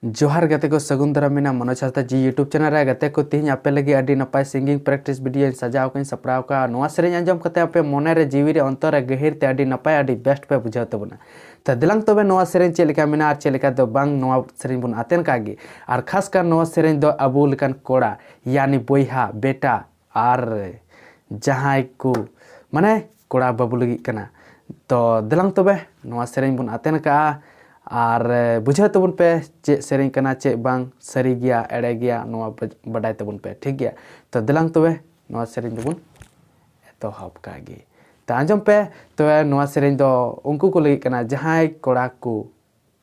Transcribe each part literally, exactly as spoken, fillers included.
ᱡᱚᱦᱟᱨ ᱜᱟᱛᱮ ᱠᱚ, ᱥᱟᱹᱜᱩᱱ ᱫᱟᱨᱟᱢ᱾ ᱢᱮᱱᱟᱜᱼᱟ ᱢᱚᱱᱳᱡᱽ ᱦᱟᱸᱥᱫᱟ ᱡᱤ YouTube ᱪᱮᱱᱮᱞ ᱨᱮ᱾ ᱜᱟᱛᱮ ᱠᱚ, ᱛᱤᱦᱤᱧ ᱟᱯᱮ ᱞᱟᱹᱜᱤᱫ ᱟᱹᱰᱤ ᱱᱟᱯᱟᱭ ᱥᱤᱝᱜᱤᱝ ᱯᱨᱮᱠᱴᱤᱥ ᱵᱷᱤᱰᱤᱭᱳᱧ ᱥᱟᱡᱟᱣ ᱠᱟᱜᱼᱟᱧ, ᱥᱟᱯᱲᱟᱣ ᱠᱟᱜᱼᱟ᱾ ᱱᱚᱣᱟ ᱥᱮᱨᱮᱧ ᱟᱸᱡᱚᱢ ᱠᱟᱛᱮ ᱟᱯᱮ ᱢᱚᱱᱮ ᱨᱮ, ᱡᱤᱣᱤ ᱨᱮ, ᱚᱱᱛᱚᱨ ᱨᱮ ᱜᱟᱹᱦᱤᱨ ᱛᱮ ᱟᱹᱰᱤ ᱱᱟᱯᱟᱭ, ᱟᱹᱰᱤ ᱵᱮᱥᱴ ᱯᱮ ᱵᱩᱡᱷᱟᱹᱣ ᱛᱟᱵᱚᱱᱟ᱾ ᱛᱚ ᱫᱮᱞᱟᱝ ᱛᱚᱵᱮ ᱱᱚᱣᱟ ᱥᱮᱨᱮᱧ ᱪᱮᱫ ᱞᱮᱠᱟ ᱢᱮᱱᱟᱜᱼᱟ ᱟᱨ ᱪᱮᱫ ᱞᱮᱠᱟ ᱫᱚ ᱵᱟᱝ, ᱱᱚᱣᱟ ᱥᱮᱨᱮᱧ ᱵᱚᱱ ᱟᱛᱮᱱ ᱠᱟᱜ ᱜᱮ᱾ ᱟᱨ ᱠᱷᱟᱥ ᱠᱟᱨ ᱱᱚᱣᱟ ᱥᱮᱨᱮᱧ ᱫᱚ ᱟᱵᱚ ᱞᱮᱠᱟᱱ ᱠᱚᱲᱟ, ᱭᱟᱱᱤ ᱵᱚᱭᱦᱟ, ᱵᱮᱴᱟ, ᱟᱨ ᱡᱟᱦᱟᱸᱭ ᱠᱚ ᱢᱟᱱᱮ ᱠᱚᱲᱟ ᱵᱟᱹᱵᱩ ᱞᱟᱹᱜᱤᱫ ᱠᱟᱱᱟ᱾ ᱛᱚ ᱫᱮᱞᱟᱝ ᱛᱚᱵᱮ ᱱᱚᱣᱟ ᱥᱮᱨᱮᱧ ᱵᱚᱱ ᱟᱛᱮᱱ ᱠᱟᱜᱼᱟ ᱟᱨ ᱵᱩᱡᱷᱟᱹᱣ ᱛᱟᱵᱚᱱ ᱯᱮ ᱪᱮᱫ ᱥᱮᱨᱮᱧ ᱠᱟᱱᱟ, ᱪᱮᱫ ᱵᱟᱝ, ᱥᱟᱹᱨᱤ ᱜᱮᱭᱟ, ᱮᱲᱮ ᱜᱮᱭᱟ, ᱱᱚᱣᱟ ᱵᱟᱰᱟᱭ ᱛᱟᱵᱚᱱ ᱯᱮ, ᱴᱷᱤᱠ ᱜᱮᱭᱟ? ᱛᱚ ᱫᱮᱞᱟᱝ ᱛᱚᱵᱮ ᱱᱚᱣᱟ ᱥᱮᱨᱮᱧ ᱫᱚᱵᱚᱱ ᱮᱛᱚᱦᱚᱵ ᱠᱟᱜ ᱜᱮ᱾ ᱛᱚ ᱟᱸᱡᱚᱢ ᱯᱮ ᱛᱚᱵᱮ ᱱᱚᱣᱟ ᱥᱮᱨᱮᱧ ᱫᱚ ᱩᱱᱠᱩ ᱠᱚ ᱞᱟᱹᱜᱤᱫ ᱠᱟᱱᱟ, ᱡᱟᱦᱟᱸᱭ ᱠᱚᱲᱟ ᱠᱚ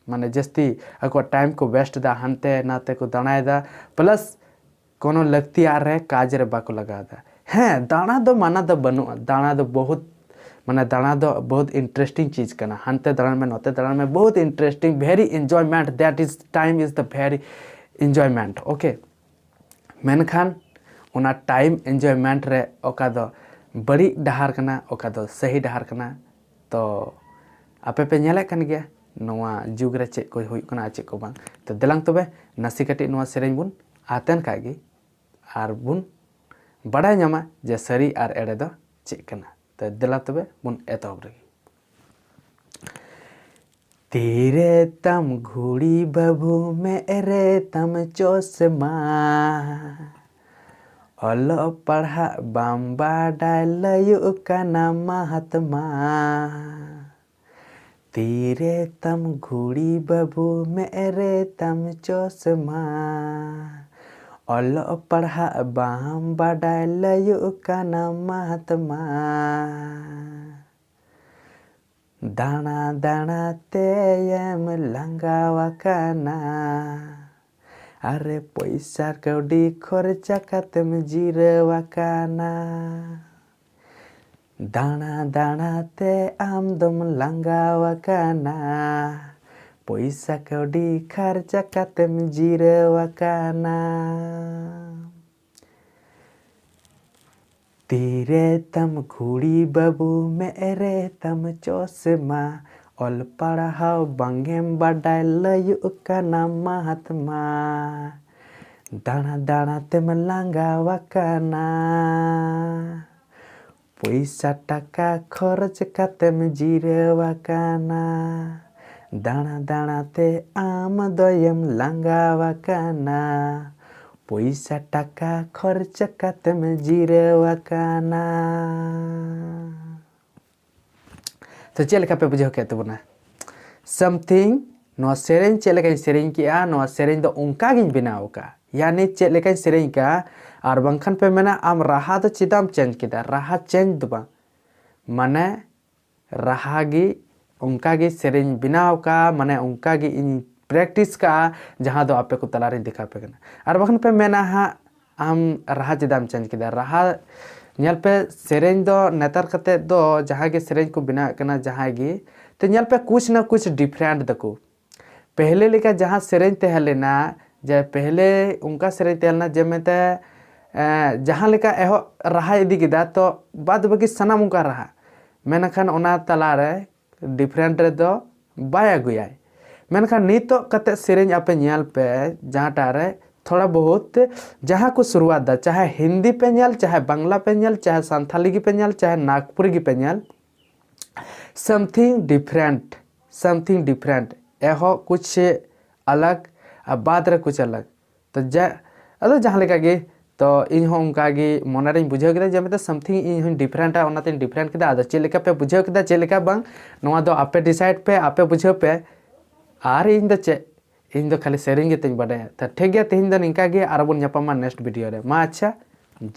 ᱢᱟᱱᱮ ᱡᱟᱹᱥᱛᱤ ᱟᱠᱚᱣᱟᱜ ᱴᱟᱭᱤᱢ ᱠᱚ ᱣᱮᱥᱴ ᱮᱫᱟ, ᱦᱟᱱᱛᱮ ᱱᱟᱛᱮ ᱠᱚ ᱫᱟᱬᱟᱭᱮᱫᱟ, ᱯᱞᱟᱥ ᱠᱳᱱᱳ ᱞᱟᱹᱠᱛᱤᱭᱟᱜ ᱨᱮ ᱠᱟᱡᱽ ᱨᱮ ᱵᱟᱠᱚ ᱞᱟᱜᱟᱣ ᱮᱫᱟ᱾ ᱦᱮᱸ, ᱫᱟᱬᱟ ᱫᱚ ᱢᱟᱱᱟ ᱫᱚ ᱵᱟᱹᱱᱩᱜᱼᱟ, ᱫᱟᱬᱟ ᱫᱚ ᱵᱚᱦᱩᱛ ᱢᱟᱱᱮ ᱫᱟᱬᱟ ᱫᱚ ᱵᱚᱦᱩᱛ ᱤᱱᱴᱟᱨᱮᱥᱴᱤᱝ ᱪᱤᱡᱽ ᱠᱟᱱᱟ, ᱦᱟᱱᱛᱮ ᱫᱟᱬᱟᱱ ᱢᱮ, ᱱᱚᱛᱮ ᱫᱟᱬᱟᱱ ᱢᱮ, ᱵᱚᱦᱩᱛ interesting, very enjoyment, that is time is the very enjoyment, okay? ᱢᱮᱱᱠᱷᱟᱱ ᱚᱱᱟ ᱴᱟᱭᱤᱢ ᱮᱱᱡᱚᱭᱢᱮᱱᱴ ᱨᱮ ᱚᱠᱟ ᱫᱚ ᱵᱟᱹᱲᱤᱡ ᱰᱟᱦᱟᱨ ᱠᱟᱱᱟ, ᱚᱠᱟ ᱫᱚ ᱥᱟᱹᱦᱤ ᱰᱟᱦᱟᱨ ᱠᱟᱱᱟ, ᱛᱚ ᱟᱯᱮ ᱯᱮ ᱧᱮᱞᱮᱫ ᱠᱟᱱ ᱜᱮᱭᱟ ᱱᱚᱣᱟ ᱡᱩᱜᱽ ᱨᱮ ᱪᱮᱫ ᱠᱚ ᱦᱩᱭᱩᱜ ᱠᱟᱱᱟ ᱟᱨ ᱪᱮᱫ ᱠᱚ ᱵᱟᱝ᱾ ᱛᱚ ᱫᱮᱞᱟᱝ ᱛᱚᱵᱮ ᱱᱟᱥᱮ ᱠᱟᱹᱴᱤᱡ ᱱᱚᱣᱟ ᱥᱮᱨᱮᱧ ᱵᱚᱱ ᱟᱛᱮᱱ ᱠᱟᱜ ᱜᱮ ᱟᱨ ᱵᱚᱱ ᱵᱟᱲᱟᱭ ᱧᱟᱢᱟ ᱡᱮ ᱥᱟᱹᱨᱤ ᱟᱨ ᱮᱲᱮ ᱫᱚ ᱪᱮᱫ ᱠᱟᱱᱟ᱾ ᱛᱚ ᱫᱮᱞᱟ ᱛᱚᱵᱮ ᱵᱚᱱ ᱮᱛᱚᱦᱚᱵ ᱨᱮᱜᱮ᱾ ᱛᱤᱨᱮ ᱛᱟᱢ ᱜᱷᱩᱲᱤ ᱵᱟᱹᱵᱩ, ᱢᱮᱫ ᱨᱮ ᱛᱟᱢ ᱪᱚᱥᱢᱟ, ᱚᱞᱚᱜ ᱯᱟᱲᱦᱟᱜ ᱵᱟᱢ ᱵᱟᱰᱟᱭ, ᱞᱟᱹᱭᱩᱜ ᱠᱟᱱᱟ ᱢᱟᱦᱟᱛᱢᱟ᱾ ᱛᱤᱨᱮ ᱛᱟᱢ ᱜᱷᱩᱲᱤ ᱵᱟᱹᱵᱩ, ᱢᱮᱫ ᱨᱮ ᱛᱟᱢ ᱪᱚᱥᱢᱟ, ᱚᱞᱚᱜ ᱯᱟᱲᱦᱟᱜ ᱵᱟᱢ ᱵᱟᱰᱟᱭ, ᱞᱟᱹᱭᱩᱜ ᱠᱟᱱᱟ ᱢᱟᱦᱟᱛᱢᱟ᱾ ᱫᱟᱬᱟ ᱫᱟᱬᱟ ᱛᱮᱭᱮᱢ ᱞᱟᱸᱜᱟᱣ ᱟᱠᱟᱱᱟ, ᱟᱨᱮ ᱯᱚᱭᱥᱟ ᱠᱟᱹᱣᱰᱤ ᱠᱷᱚᱨᱪᱟ ᱠᱟᱛᱮᱢ ᱡᱤᱨᱟᱹᱣ ᱟᱠᱟᱱᱟ᱾ ᱫᱟᱬᱟ ᱫᱟᱬᱟ ᱛᱮ ᱟᱢ ᱫᱚᱢ ᱞᱟᱸᱜᱟᱣ ᱟᱠᱟᱱᱟ, ᱯᱚᱭᱥᱟ ᱠᱟᱹᱣᱰᱤ ᱠᱷᱟᱨᱪᱟ ᱠᱟᱛᱮᱢ ᱡᱤᱨᱟᱹᱣ ᱟᱠᱟᱱᱟ᱾ ᱛᱤᱨᱮ ᱛᱟᱢ ᱜᱷᱩᱲᱤ ᱵᱟᱹᱵᱩ, ᱢᱮᱫ ᱨᱮ ᱛᱟᱢ ᱪᱚᱥᱢᱟ, ᱚᱞ ᱯᱟᱲᱦᱟᱣ ᱵᱟᱝᱮᱢ ᱵᱟᱰᱟᱭ ᱞᱟᱹᱭᱩᱜ ᱠᱟᱱᱟ ᱢᱟᱦᱟᱛᱢᱟ, ᱫᱟᱬᱟ ᱫᱟᱬᱟ ᱛᱮᱢ ᱞᱟᱸᱜᱟᱣ ᱟᱠᱟᱱᱟ᱾ ᱯᱚᱭᱥᱟ ᱴᱟᱠᱟ ᱠᱷᱚᱨᱚᱪ ᱠᱟᱛᱮᱢ ᱡᱤᱨᱟᱹᱣ ᱟᱠᱟᱱᱟ, ᱫᱟᱬᱟ ᱫᱟᱬᱟ ᱛᱮ ᱟᱢ ᱫᱚᱭᱮᱢ ᱞᱟᱸᱜᱟᱣ ᱟᱠᱟᱱᱟ᱾ ᱯᱚᱭᱥᱟ ᱴᱟᱠᱟ ᱠᱷᱚᱨᱪ ᱠᱟᱛᱮᱢ ᱡᱤᱨᱟᱹᱣ ᱟᱠᱟᱱᱟ᱾ ᱛᱚ ᱪᱮᱫ ᱞᱮᱠᱟ ᱯᱮ ᱵᱩᱡᱷᱟᱹᱣ ᱠᱮᱫ ᱛᱟᱵᱚᱱᱟ? Something, ᱱᱚᱣᱟ ᱥᱮᱨᱮᱧ ᱪᱮᱫ ᱞᱮᱠᱟᱧ ᱥᱮᱨᱮᱧ ᱠᱮᱜᱼᱟ, ᱱᱚᱣᱟ ᱥᱮᱨᱮᱧ ᱫᱚ ᱚᱱᱠᱟ ᱜᱤᱧ ᱵᱮᱱᱟᱣ ᱟᱠᱟᱫᱼᱟ, ᱭᱟᱱᱤ ᱪᱮᱫ ᱞᱮᱠᱟᱧ ᱥᱮᱨᱮᱧ ᱠᱟᱜᱼᱟ᱾ ᱟᱨ ᱵᱟᱝᱠᱷᱟᱱ ᱯᱮ ᱢᱮᱱᱟ, "ᱟᱢ ᱨᱟᱦᱟ ᱫᱚ ᱪᱮᱫᱟᱜ ᱮᱢ ᱪᱮᱧᱡᱽ ᱠᱮᱫᱟ?" ᱨᱟᱦᱟ ᱪᱮᱧᱡᱽ ᱫᱚ ᱵᱟᱝ, ᱢᱟᱱᱮ ᱨᱟᱦᱟ ᱜᱮ ᱚᱱᱠᱟ ᱜᱮ ᱥᱮᱨᱮᱧ ᱵᱮᱱᱟᱣ ᱠᱟᱜᱼᱟ, ᱢᱟᱱᱮ ᱚᱱᱠᱟ ᱜᱮ ᱤᱧ ᱯᱨᱮᱠᱴᱤᱥ ᱠᱟᱜᱼᱟ, ᱡᱟᱦᱟᱸ ᱫᱚ ᱟᱯᱮ ᱠᱚ ᱛᱟᱞᱟᱨᱤᱧ ᱫᱮᱠᱷᱟᱣ ᱟᱯᱮ ᱠᱟᱱᱟ᱾ ᱟᱨ ᱵᱟᱠᱷᱟᱱ ᱯᱮ ᱢᱮᱱᱟ ᱦᱟᱸᱜ, "ᱟᱢ ᱨᱟᱦᱟ ᱪᱮᱫᱟᱜ ᱮᱢ ᱪᱮᱧᱡᱽ ᱠᱮᱫᱟ?" ᱨᱟᱦᱟ ᱧᱮᱞ ᱯᱮ, ᱥᱮᱨᱮᱧ ᱫᱚ ᱱᱮᱛᱟᱨ ᱠᱟᱛᱮᱫ ᱫᱚ ᱡᱟᱦᱟᱸᱭ ᱜᱮ ᱥᱮᱨᱮᱧ ᱠᱚ ᱵᱮᱱᱟᱣᱮᱫ ᱠᱟᱱᱟ, ᱡᱟᱦᱟᱸᱭ ᱜᱮ, ᱛᱚ ᱧᱮᱞ ᱯᱮ, ᱠᱩᱪ ᱱᱟ ᱠᱩᱪ ᱰᱤᱯᱷᱟᱨᱮᱱᱴ ᱫᱟᱠᱚ᱾ ᱯᱮᱦᱞᱮ ᱞᱮᱠᱟ ᱡᱟᱦᱟᱸ ᱥᱮᱨᱮᱧ ᱛᱟᱦᱮᱸ ᱞᱮᱱᱟ, ᱡᱮ ᱯᱮᱦᱞᱮ ᱚᱱᱠᱟ ᱥᱮᱨᱮᱧ ᱛᱟᱦᱮᱸ ᱞᱮᱱᱟ ᱡᱮ ᱢᱮᱱᱛᱮ, ᱮᱸ, ᱡᱟᱦᱟᱸ ᱞᱮᱠᱟ ᱮᱦᱚᱵ ᱨᱟᱦᱟᱭ ᱤᱫᱤ ᱠᱮᱫᱟ, ᱛᱚ ᱵᱟᱫ ᱵᱟᱹᱠᱤ ᱥᱟᱱᱟᱢ ᱚᱱᱠᱟ ᱨᱟᱦᱟ, ᱢᱮᱱᱠᱷᱟᱱ ᱚᱱᱟ ᱛᱟᱞᱟᱨᱮ ᱰᱤᱯᱷᱟᱨᱮᱱᱴ ᱨᱮᱫᱚ ᱵᱟᱭ ᱟᱹᱜᱩᱭᱟᱭ᱾ ᱢᱮᱱᱠᱷᱟᱱ ᱱᱤᱛᱚᱜ ᱠᱟᱛᱮᱫ ᱥᱮᱨᱮᱧ ᱟᱯᱮ ᱧᱮᱞ ᱯᱮ, ᱡᱟᱦᱟᱸᱴᱟᱜ ᱨᱮ ᱛᱷᱚᱲᱟ ᱵᱚᱦᱩᱛ ᱡᱟᱦᱟᱸ ᱠᱚ ᱥᱩᱨᱩᱣᱟᱛ ᱫᱟ, ᱪᱟᱦᱮ ᱦᱤᱱᱫᱤ ᱯᱮ ᱧᱮᱞ, ᱪᱟᱦᱮ ᱵᱟᱝᱞᱟ ᱯᱮ ᱧᱮᱞ, ᱪᱟᱦᱮ ᱥᱟᱱᱛᱷᱟᱞᱤ ᱜᱮ ᱯᱮ ᱧᱮᱞ, ᱪᱟᱦᱮ ᱱᱟᱜᱽᱯᱩᱨᱤ ᱜᱮ ᱯᱮ ᱧᱮᱞ, something different, something different, ᱮᱦᱚᱵ ᱠᱩᱪ ᱟᱞᱟᱜᱽ ᱟᱨ ᱵᱟᱫ ᱨᱮ ᱠᱩᱪ ᱟᱞᱟᱜᱽ᱾ ᱛᱚ ᱡᱟ, ᱟᱫᱚ ᱡᱟᱦᱟᱸ ᱞᱮᱠᱟ ᱜᱮ, ᱛᱚ ᱤᱧ ᱦᱚᱸ ᱚᱱᱠᱟ ᱜᱮ ᱢᱚᱱᱮ ᱨᱤᱧ ᱵᱩᱡᱷᱟᱹᱣ ᱠᱮᱫᱟ ᱡᱮ ᱢᱮᱱᱛᱮ something ᱤᱧ ᱦᱚᱸᱧ ᱰᱤᱯᱷᱟᱨᱮᱱᱴᱟ, ᱚᱱᱟᱛᱮᱧ ᱰᱤᱯᱷᱟᱨᱮᱱᱴ ᱠᱮᱫᱟ᱾ ᱟᱫᱚ ᱪᱮᱫ ᱞᱮᱠᱟ ᱯᱮ ᱵᱩᱡᱷᱟᱹᱣ ᱠᱮᱫᱟ, ᱪᱮᱫ ᱞᱮᱠᱟ ᱵᱟᱝ, ᱱᱚᱣᱟ ᱫᱚ ᱟᱯᱮ ᱰᱤᱥᱟᱭᱤᱰ ᱯᱮ, ᱟᱯᱮ ᱵᱩᱡᱷᱟᱹᱣ ᱯᱮ᱾ ᱟᱨ ᱤᱧ ᱫᱚ ᱪᱮᱫ, ᱤᱧ ᱫᱚ ᱠᱷᱟᱹᱞᱤ ᱥᱮᱨᱮᱧ ᱜᱮᱛᱚᱧ ᱵᱟᱰᱟᱭᱟ᱾ ᱛᱚ ᱴᱷᱤᱠ ᱜᱮᱭᱟ, ᱛᱮᱦᱮᱧ ᱫᱚ ᱱᱤᱝᱠᱟ ᱜᱮ, ᱟᱨᱚ ᱵᱚᱱ ᱧᱟᱯᱟᱢᱟ ᱱᱮᱠᱥᱴ ᱵᱷᱤᱰᱤᱭᱳ ᱨᱮ᱾ ᱢᱟ ᱟᱪᱪᱷᱟ,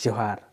ᱡᱚᱦᱟᱨ᱾